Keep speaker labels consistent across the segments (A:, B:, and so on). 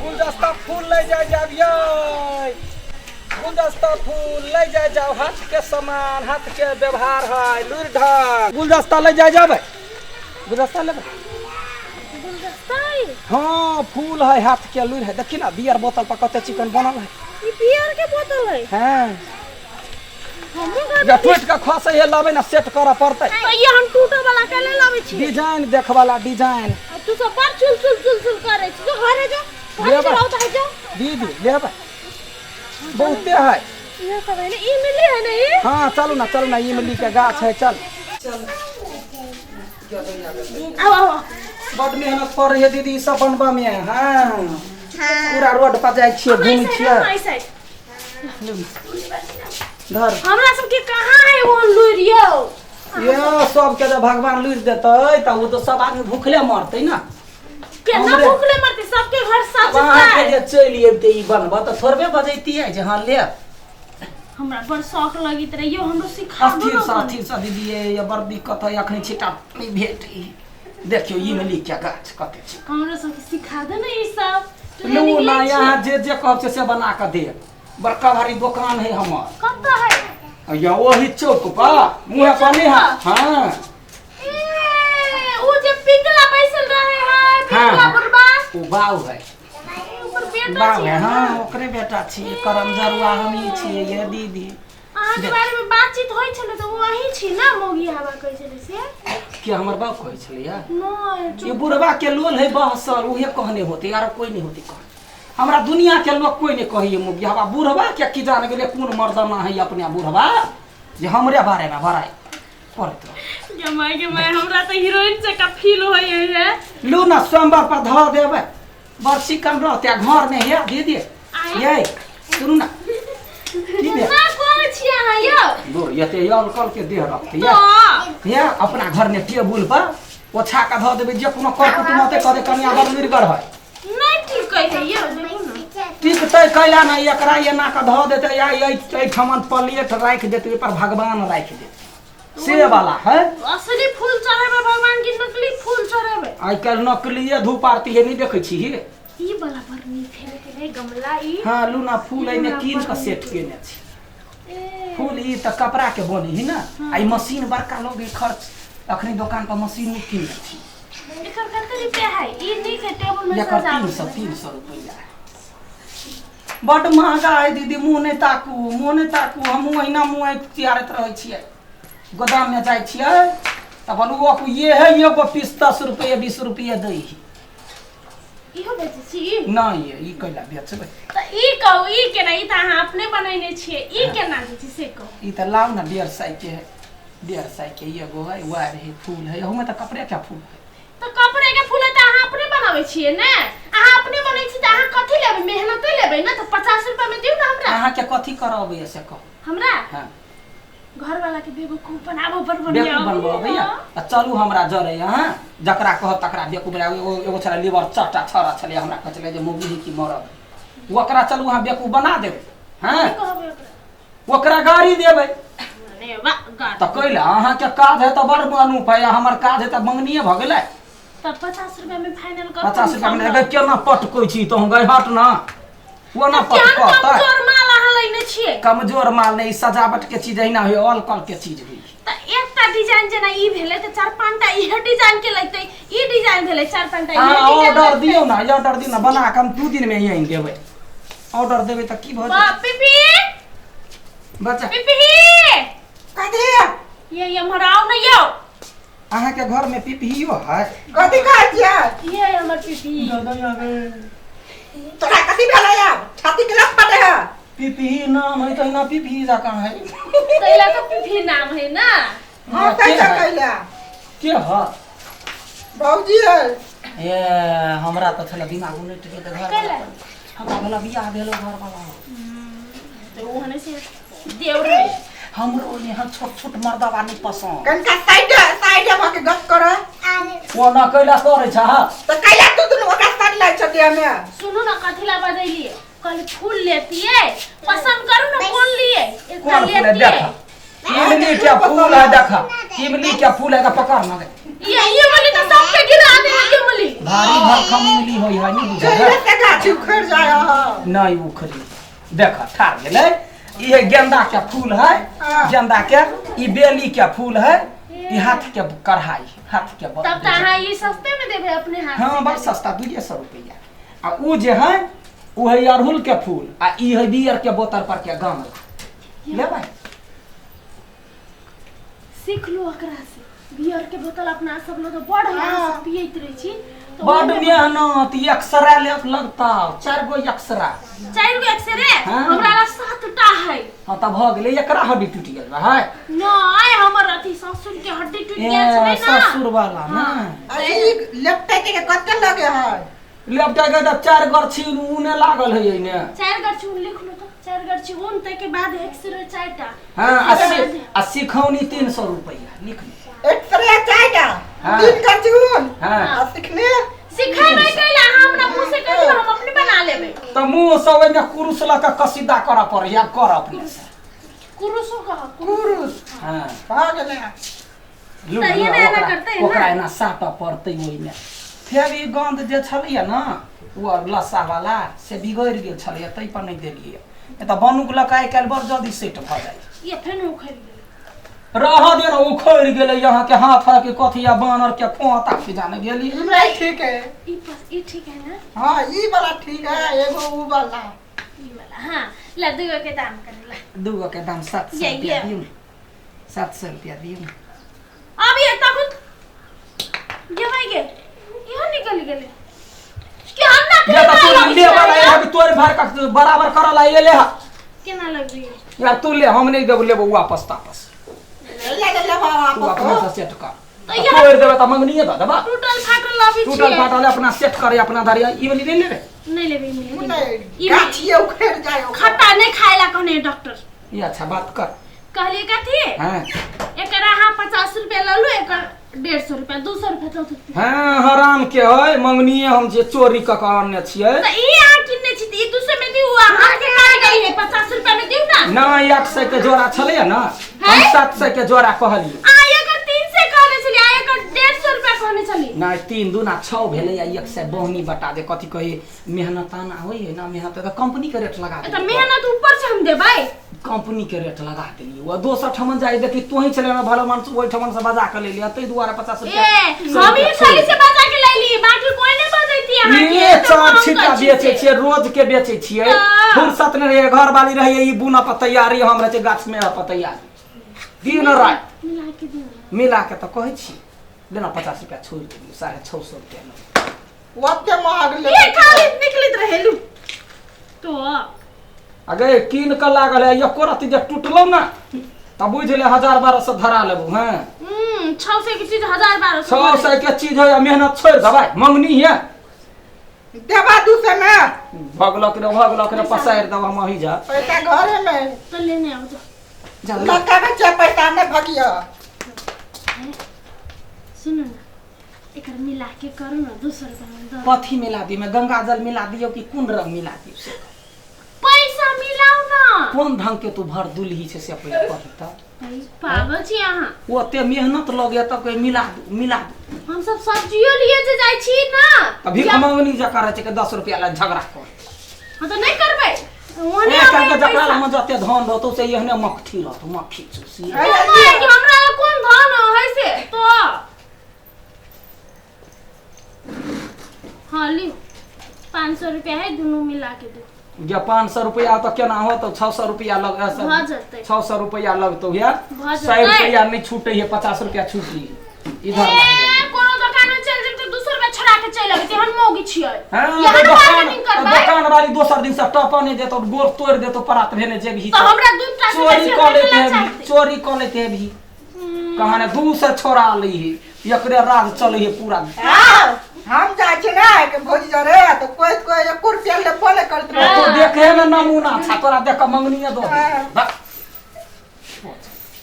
A: गुलदस्ता फूल ले जाय जाबियै, गुलदस्ता फूल ले जाय जाओ। हाथ के सामान, हाथ के व्यवहार है, लुरि ढंग। गुलदस्ता ले जाय जाबै, गुलदस्ता लेबै?
B: गुलदस्ता है?
A: हाँ, फूल है, हाथ के लुरि है। देखी ना, बियर बोतल पर कते चिकन बनल है।
B: ई बियर के बोतल है?
A: हाँ।
B: हमरो घर
A: जे टूट के खसै है, लेबै ना, सेट करऽ पड़तै।
B: तो ये हम टूटे वाला के ले लाबै छी।
A: डिजाइन देखवाला डिजाइन।
B: आ तू सब बड़ चुल चुल चुल चुल करै छी। जो घरे जो, घरे
A: लेबै।
B: चलाओ तऽ जो।
A: दीदी, लेबै? बहुते है।
B: इहे सब है ने? ई मिली है ने ई?
A: हाँ, चलू ना, चलू ना। इमली के गाछ है, चल चल।
B: आओ आओ।
A: बड मेहनत पड़ै है दीदी ई सब बनबा में। हाँ, पूरा रोड पर जाइ छियै, घूमै छियै।
B: एहि साइड।
A: धर।
B: हमरा सबके कहाँ है वो लुरि यौ?
A: ये सबके जब भगवान लुरि देतै तऽ ओ तऽ सब आदमी भूखले मरतै ना।
B: केना? भूखले मरतै? सबके घर
A: आब अहाँके
B: सजतै।
A: जे चलि अबितै ई बनबऽ तऽ थोड़बे बजैतियै जे हँ लेब।
B: हमरा बड़ शौक लगैत रहे यौ, हमरो सिखा दू।
A: अस्थिर
B: ने
A: से
B: कनी।
A: अस्थिर से दीदी, ये बड़ दिक्कत है, अखनी छिटा नहि भेट। देखियौ, इमली के गाछ कते छै।
B: हमरो सबके सिखा दे ने ई सब।
A: लू
B: ट्रेनिंग
A: ना।
B: लै
A: यहाँ
B: छियै।
A: जे जे कहब से बना कऽ देब। बड़का भारी दोकान है हमर।
B: कतऽ है?
A: या ओही चौक पर, मुँहे पर नहीं है। हाँ।
B: ए, उ जे पिंगला बैसल रहे है, पिंगला बुढ़बा?
A: ओ बाउ है।
B: ओकर बेटा
A: बाउ
B: छियै?
A: है, हाँ, ओकरे बेटा छियै। करम जरुआ हमही छियै ये दीदी।
B: अहाँके बारे में बातचीत होइ छलै तऽ ओ अहीं छी ने मौगी हवा कहै छलै से?
A: के, हमर बाप कहै छलैया?
B: नहि।
A: ये बुढ़वा के लोल है बहसल, उहे कहने होते, आर कोई नहीं होते कहने। हमरा दुनिया के लोग कोई नहीं कहिए मुखिया हवा। बुढ़वा के की जान गेलै कोन मर्दाना है अपने बुढ़वा जे हमरे बारे में बड़ाई करैत रह।
B: गे माय, गे माय, हमरा तऽ हीरोइन जकाँ फील होइ है।
A: लू ना, सोमवार पर धऽ देबै, बड़ चिकन रहतै आ घर में हे दीदी। ये सुनू ना, की भेल?
B: ना कहै छियै अहाँ यौ।
A: दो एते यल कल के देह रखते ये
B: तऽ
A: ये अपना घर में टेबुल पर ओछा के धऽ देबै, जे कोनो कर कुटुम होतै कहतै कनिया बड़ लुरिगर है।
B: नहि ठीक कहै है यौ, देखू ने।
A: टिकतै कैला ने? एकरा एना कऽ धऽ देतै या एहिठमन प्लेट राखि देतै, ओहिपर भगवान राखि देतै, से वाला है।
B: असली फूल चढ़ेबै भगवान की नकली फूल चढ़ेबै?
A: आइ काल्हि नकलिए धूप आरती है, नहि देखै छी?
B: ई वाला बड़ नीक है लेकिन है गमला ई।
A: हाँ, लूना फूल एहिमे कीन कऽ सेट केने छी।
B: ए,
A: फूल ई तऽ कपड़ा के बनै है ना, आ ई मशीन बड़का लोग खर्च। अखनी दोकान पर मशीन कीनने छी।
B: एकर कते रुपया है? ई नीक है, टेबुल में
A: एकर
B: सजाबै।
A: 300, 300 रुपैआ है। बड्ड महगा है दीदी। मुँह नहि ताकू, मुँह नहि ताकू। हमहूँ अहिना मुँह आँखि चियारैत रहै छियै। गोदाममे जाइ छियै तऽ अपन ओ ये है एगो पीस 10 रुपैआ, 20 रुपैआ दै है।
B: इहो बेचै छी?
A: नहि ये, ई कैला बेचबै?
B: तऽ ई कहू, ई केना? ई तऽ अहाँ अपने बनेने छियै, ई केना दै छी से कहू।
A: ई तऽ लाउ ने, 150 के है, 150 के एगो है। वायर है, फूल है, एहूमे तऽ कपड़े के फूल है।
B: तऽ कपड़े के फूल है तऽ अहाँ अपने बनाबै छियै ने? अहाँ अपने बनै छी तऽ अहाँ कथी लेबै? मेहनते लेबै ने? तऽ 50 रुपया में दियौ ने हमरा।
A: अहाँके कथी करऽ अबैया से कहू।
B: हमरा?
A: हाँ।
B: घर वाला के बेवकूफ बनाबो बड़ बढ़िया।
A: बेवकूफ बनबऽ अबैया? तऽ चलू हमरा जरे। अहाँ जकरा कहब तकरा बेवकूफ बना। एगो एगो छलै लीवर चटा छड़ा छलै, हमरा कहै छलै जे मौगी है कि मरद। ओकरा चलू अहाँ बेवकूफ बना देबै। हँ।
B: की कहबै ओकरा?
A: ओकरा गाड़ी देबै।
B: अरे वाह, गाड़ी।
A: तऽ कैला अहाँके काज है तऽ बड़ अनूप है, आ हमर काज है तऽ मंगनीये भऽ गेलै।
B: तऽ 50 रुपया में फाइनल कर।
A: 50 रुपया में गै, केना पटकै छी तोँ गै? हट ना, ओना
B: केहन
A: पटकतै।
B: कमजोर माल अहाँ लेने छियै?
A: कमजोर माल नहि, ई सजावट के चीज अहिना होइ, ऑल कल के चीज होइ।
B: तऽ एकटा डिजाइन जेना ई भेलै तऽ चार पाँचटा इहे डिजाइन के लगतै। ई डिजाइन भेलै, चार पाँचटा इहे
A: अहाँ
B: डिजाइन
A: ऑर्डर
B: लगतै।
A: दियौ ने, ऑर्डर दियौ ने, बना कऽ हम 2 दिन में आनि देबै। ऑर्डर देबै तऽ की भऽ
B: वाह
A: जेतै?
B: पिपी!
A: बच्चा।
B: पिपी!
C: कथी?
B: ये एम्हर आउ ने यौ।
A: अहाँके घर में पिपहियो है?
C: कथी कहै छियै?
B: ये हमर पिपी।
C: तोरा कथी भेलै? आब छाती के लत पटे है।
A: पिपही नाम है तहिना पिपही जकाँ है।
B: तैला तऽ पिपी नाम है ना।
C: हाँ।
A: के
C: कैसे
A: है?
C: कैला?
A: के है?
C: भौजी है।
A: ए, हमरा तऽ छलै दिमाग उलटि गेल घर।
B: कैला?
A: हमरा भेल बियाह भेलो घर वाला।
B: तऽ ओहने से देवर है।
A: हमरो यहाँ छोट छोट मर्दवा नहीं पसंद।
C: कनिका साइड साइड भऽ के गप कर।
A: ओ ना कैला करै छ?
C: तऽ कैला तू दुनू ओकरा साइड लै छ देह में?
B: सुनू ने, कथी ला बजैलिए? कल फूल लेतिए, पसंद करू ना कौन लिए एकटा।
A: कौन फूल है?
B: लेतिए।
A: देखा, इमली के फूल है, देखा, इमली के फूल है। पकड़ ना।
B: ये इमली तो सबके गिरा दे है इमली।
A: भारी भरकम इमली होई है नहीं बुझल
C: जहिया से गाछी उखड़ जाय है।
A: नहीं उखड़ी देख ठार गेलै। ई है गेंदा के फूल है।
C: हाँ।
A: गेंदा के ई बेली के फूल है, ई हाथ के कढ़ाई, हाथ के
B: तब तो अहाँ ई सस्ते में देबै अपने हाथ
A: हाँ
B: से।
A: बड़ सस्ता 200 रुपया। आ ऊ जे है ऊ है अड़हुल के फूल आ ई है बियर के बोतल पर के गमला। लेबै?
B: सीख लू एकरा से। बियर के बोतल अपना सब लोग बड़ है,
C: हाँ।
B: सब पियत रहे छी तो
A: बड
B: ओहिमे
A: मेहनत, एक्सरा ले लगता 4 गो एक्सरा।
B: 4 गो एक्सरे?
A: हाँ।
B: हमरा ला 7टा है।
A: हाँ तब भऽ गेलै। एकरा हड्डी टूटि गेल रहै?
B: नहीं हमर अथी ससुर के हड्डी टूट
A: ए
B: गेल छलै ना।
A: ससुर वाला ना।
C: आ ई लेपटे के कते लगे है?
A: लेपटा के तऽ 4 गरछी ऊने लागल है एने।
B: 4 गरछी ऊन लिख लो तो 4 गरछी ऊन तै के बाद एक्सरे 4टा।
A: हाँ आ सिखौनी 300 रुपया लिख ले।
C: एक्सरे 4टा।
A: हाँ।
C: 3 गरछी ऊन।
A: हाँ।
C: आ सिखने
B: सिखेबै कैला? अहाँ हमरा मुँह से कह दियौ हम अपने बना लेबै।
A: तऽ मुँह से ओहिमे कुरुस लऽ कऽ कसीदा करऽ पड़ै या कर अपने से।
B: कुरुसो कह।
C: कुरुस।
A: हाँ
C: भऽ गेलै।
A: लू,
B: तऽ
A: लू,
B: एना एना
A: ओकरा
B: करतै ना?
A: ओकरा एना साटऽ पड़तै ओहिमे। फेर ई गंध जे छलैया ना ओ लस्सा वाला से बिगड़ि गेल छलैया ताहि पर नहि देलियै। नहि तऽ बनुक लऽ कऽ आइ काल्हि बड़ जल्दी सेट भऽ जाइ छै।
B: ये फेर उखड़ि गेलै।
A: रहऽ दियौ ने उखड़ि गेलै अहाँके हाथ के कथी आ बानर के खोता के जाने गेली।
C: हमरा ठीक है।
B: ई ठीक है ना?
C: हाँ ई वाला ठीक है, एगो ऊ वाला।
B: ई वाला हाँ ला 2 के दाम करे ला।
A: 2 के दाम 700
B: ये,
A: रुपया
B: ये।
A: दियौ ने। 700 रुपया दियौ ने।
B: अब ये तब ये भाई के इहो निकल गेलै कि हम ना
A: या तऽ तू ले वाला यहाँ तोड़ भार के बराबर करऽ ला एले हा।
B: केना लगबी?
A: यार तू ले, हम नहीं देबो लेबो वापस तापस।
C: ले ले ले बाबा
A: तू अपना से सेट कर।
B: तो ये
A: तोड़ देबे तऽ मंगनीये दऽ देबा।
B: टूटल फाटल लबी
A: टूटल
B: छियै।
A: फाटल अपना सेट करे अपना धरिया। ई वाली नहीं लेबे?
B: नहीं लेबै नहीं
C: नहीं
B: ई
C: गाछिए उखड़ जाय ओकर।
B: खट्टा नहीं खाए ला कहने डॉक्टर।
A: ई अच्छा बात कर।
B: कहलिए कथी?
A: हाँ
B: एकर अहाँ 50 रुपया लऽ लू, एकर 150 रुपया 200 रुपया दऽ देबै।
A: हाँ हराम के है मंगनीये हम जे चोरी कऽ के आनने छियै।
B: तऽ ई अहाँ किनने छी तऽ ई 200 में दियौ, अहाँ के कारीगरी है 50 रुपया में दियौ ना।
A: ना 100 के जोड़ा छलैया ना, हम 700 के जोड़ा कहलियै।
B: आ एकर 300 कहने छलियै, आ एकर 150 रुपया कहने छलियै।
A: ना 3 दूना 6 भेलै आ 100 बहनी बटा दे कथी कही मेहनताना होइ है ना। मेहनत तऽ कंपनी के रेट लगा
B: तऽ
A: देलियै।
B: मेहनत ऊपर से हम देबै।
A: कंपनी के रेट लगा देलियै। ओ दोसर ठमन जाइ देखी तोही छले ना भला मानस ओहि ठमन से बजा के लेलियै ताहि दुआरे 50 रुपया।
B: ए हम ही खाली से बजा के लैली, बाकी कोई नहीं बजैती अहाँ के।
A: ये
B: तऽ
A: 4
B: कम
A: छिट्टा
B: कर
A: बेचै
B: छियै।
A: छियै, रोज के बेचै छियै।
B: हाँ।
A: फुर्सत नहि रहैए, घर वाली रहैए ई बुनऽ पर तैयारी, हम रहै छियै गाछ में पर तैयारी दिन राति।
B: मिला के दियौ ना।
A: मिला के तऽ कहै छी लेना 50 रुपया छोड़ि देलियै, 650 रुपया लऽ।
C: ओते महग ले।
B: ये खाली निकलैत रहेलू तो
A: अगे कीन कऽ लागल है एको रत्ती जे टूटलौ ना तऽ बुझि ले 1000-1200 धरा लेबू। हाँ
B: 600 के चीज 1000-1200।
A: 600 के चीज है, मेहनत छोड़ि देबै मंगनी है।
C: देबा 200 में।
A: भगलक रे भगलक रे पसारि देब हम अही जा।
C: पैसा घरे में।
B: तो लेने आओ जाओ।
A: जा
C: लड़का बच्चा पैसा नहीं भगियो।
B: सुनो ना एकर मिला के करू ना 200 रुपया में दऽ।
A: कथी मिला दी? मैं गंगा जल मिला दियौ कि कोन रंग मिला दियौ से?
B: पैसा मिलाउ ना।
A: कोन ढंग के तू भर दुलही छै से पहिले कही तऽ।
B: पागल छी अहाँ।
A: ओते मेहनत लगैया तब कहे मिला दू मिला दू।
B: हम सब सब्जियो लिए जे जाइ छी ना।
A: तऽ भीख मंगनी जकाँ रहै छै कि 10 रुपया ला झगड़ा कर।
B: हाँ तऽ नहीं करबै। ओहने
A: ए
B: अबैया
A: काल्हि जकरा
B: पैसा।
A: लग जते धन रहतौ से एहने मक्खी रहतौ, मक्खी चूसी।
B: नहीं, कि हमरा लग कोन धन है से तो। हाँ लियो 500 रुपया है, दुनू मिला के दो।
A: जे 500 रुपया तऽ केना होतौ? 600 रुपया लग
B: भऽ जेतै।
A: 600 रुपया लगतौ यार।
B: भऽ
A: 100
B: जेतै।
A: रुपया नहीं छूटे है, 50 रुपया छूटी इधर।
B: ए कोनो दुकान में चल जेब तऽ 200 रुपया छोड़ा के चलि अबै, तेहन मौगी छियै।
A: हाँ,
B: एहन
A: तऽ दुकान
B: बार्गेनिंग करबै
A: दुकान वाली दोसर दिन से टपा नहीं देतौ, गोर तोड़ देतौ, परात भेने जेबही
B: तऽ हमरा 2 टा से
A: चोरी
B: बेसी
A: कऽ
B: हमरा
A: लेते
B: केला
A: हेबही,
B: चाहतै।
A: चोरी कऽ लेते हेबही। कहाने 200 छोड़ा ली है, एकरे राज चलै है पूरा।
C: हाँ, हम जाइ छी ना के भौजी जरे तऽ कोई कोई एको रुपया लेबो नहीं करत रहे।
A: तो देखे में नमूना अच्छा तोरा देख कऽ मंगनीये दऽ दे।
C: हाँ।
A: बा-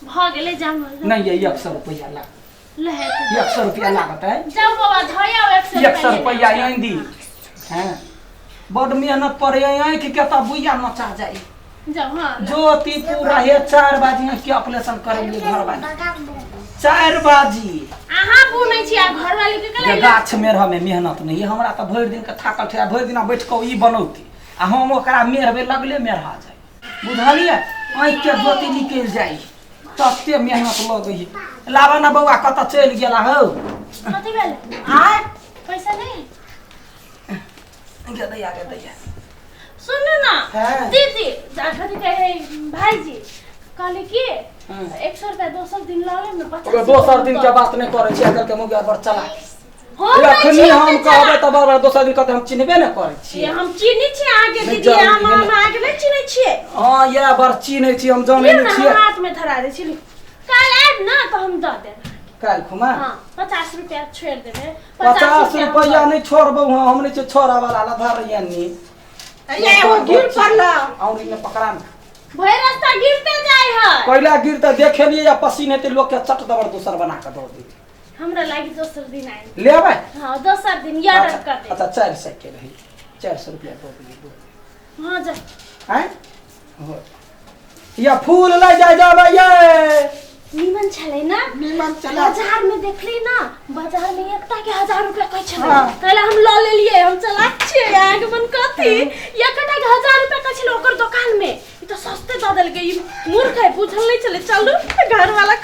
B: भऽ गेलै जाउ
A: नहीं ये 100 रुपया लाग,
B: लहे तऽ।
A: 100 रुपया लागत है।
B: जाउ बाबा धऽ आउ 100
A: 100 रुपया आनि दी। हाँ बड मेहनत पड़े आँखि के तऽ बुइया नचा जाइ।
B: जाउ हाँ
A: ज्योति पूरा हे 4 बजे के ऑपरेशन करेलिए घर वाली। 4 बाजी।
B: अहाँ बुनै छी आ घरवाली के
A: जे
B: कले
A: गाछ मेढ़मे मेहनत नहि हमरा तऽ भरि दिन के थाकल ठेरा भरि दिना बैठ कऽ ई बनौती आ हम ओकरा मेढ़बै लगले मेढ़ा जाय बुझलियै आँखिके ज्योति निकलि जाइ तते मेहनत लगै है। लाबऽ ने बौआ कतऽ चलि गेला हौ।
B: कथी भेल?
C: आय।
B: पैसा नहीं।
A: गे दैया, गे दैया।
B: सुनू ना।
A: हाँ।
B: दीदी, कथी कहै भाईजी, कहली कि 100 रुपया दोसर दिन लऽ लेब ने, 50।
A: ओकर दोसर दिन के बात नहि करै छी। आइकाल्हि के मौगिया बड़ चला।
B: हम नहि
A: एखनी
B: छी
A: हम
B: ओते
A: कहबै
B: चलाक।
A: तऽ बार बार दोसर दिन कहतै, हम चिन्हबे नहि करै
B: ये
A: छियै।
B: हम चिन्है छियै अहाँके।
A: नहि
B: दीदी,
A: जानी,
B: हम
A: नहि।
B: हम अहाँके नहि चिन्है छियै।
A: हँ, इएह बड़ चिन्है छी, हम जानै
B: लियौ
A: नहि
B: ने,
A: छियै।
B: हम हाथ में धरा दै छी। लियौ। काल्हि आयब ने तऽ हम दऽ देब।
A: काल्हि खुमा।
B: हँ, 50 रुपया छोड़ि देबै।
A: 50
B: हम
A: रुपैआ
B: दऽ
A: नहि छोड़बौ। हँ, हम नहि छियै छोड़ा वाला लधर यानी।
C: ये एगो गिर पड़ल।
A: औरी ने पकड़ा ने।
B: भरि रास्ता गिरते जाइ है।
A: कोयला गिर तऽ देखेलियै या पसीन हेतै लोकके चट दबर दोसर बना कऽ दऽ देतै।
B: हमरा लागि दोसर दिन आयब।
A: लेबै?
B: हँ, दोसर दिन याद
A: अच्छा।
B: कर देब।
A: अच्छा, 400 के रही, 400 रुपया दऽ दियै।
B: हँ, जा।
A: आँय हो। या फूल लै जाय जाबै ये।
B: नीमन छलै ने?
C: नीमन चला।
B: बाजार में देखली ना, बाजार में एकटा के 1000 रुपया कहै छलै।
C: हाँ।
B: तैला हम लऽ लेलियै। हम चलाक छियै। अहाँके मन कथी, एकटा के 1000 रुपया कहै छलै ओकर दोकान में, ई तऽ सस्ते दऽ देलकै। ई मूर्ख है, बुझल नहि छलै। चलू, घर वाला